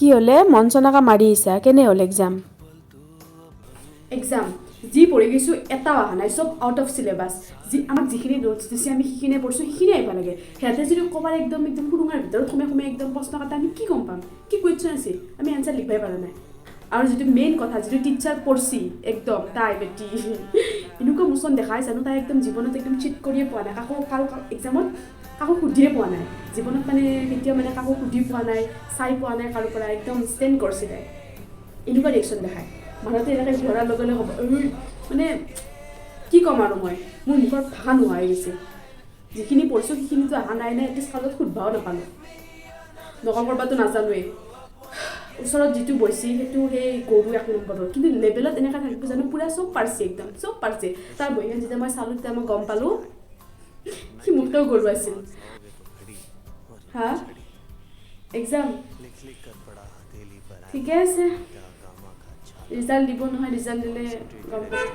কি হ'লে মন চনকা মাৰি আহিছা? কেনে হ'ল এক্সাম? এক্সাম যি পঢ়ি গৈছোঁ, এটাও অহা নাই। চব আউট অফ চিলেবাছ। যি আমাক যিখিনি নোটছ দিছে, আমি সেইখিনিয়ে পঢ়িছোঁ, সেইখিনিয়ে আহিব লাগে। সিহঁতে যদি ক'ৰবাত একদম একদম সুৰুঙাৰ ভিতৰত সোমাই সোমাই একদম প্ৰশ্ন কাটে, আমি কি গম পাম কি কুৱেশ্যন আছে? আমি এনচাৰ লিখিবই পৰা নাই। আৰু যিটো মেইন কথা, যিটো টিচাৰ পঢ়ছি একদম, তাই বেটি এনেকুৱা মোচন দেখাই জানো। তাই একদম জীৱনত একদম চিট কৰিয়ে পোৱা নাই কাকো, কাৰো এক্সামত কাকো সুধিয়ে পোৱা নাই জীৱনত। মানে কেতিয়াও মানে কাকো সুধি পোৱা নাই, চাই পোৱা নাই কাৰো পৰা। একদম ষ্টেণ্ড কৰিছে তাই। এনেকুৱা ৰিয়েকশ্যন দেখায় মানুহতে এনেকৈ ঘূৰাৰ লগে লগে ক'ব ঐ। মানে কি ক'ম আৰু মই, মোৰ মুখত ভাষা নোহোৱা হৈ গৈছে। যিখিনি পঢ়িছোঁ, সেইখিনিতো অহা নাই নাই। এটলিষ্ট কাৰোত সুধবাও নাপালোঁ, নকল কৰবাতো নাজানোৱেই। ওচৰত যিটো বহিছে, সেইটো সেই গৰু এক নম্বৰৰ, কিন্তু লেভেলত এনেকৈ থাকিব জানো? পূৰা চব পাৰছে, একদম চব পাৰছে। তাৰ বহীখন যেতিয়া মই চালোঁ, তেতিয়া মই গম পালোঁ সি মোতকৈও গৰু আছিল। হা, এক্সাম ঠিকে আছে। ৰিজাল্ট দিব নহয়, ৰিজাল্ট দিলে গম পাম।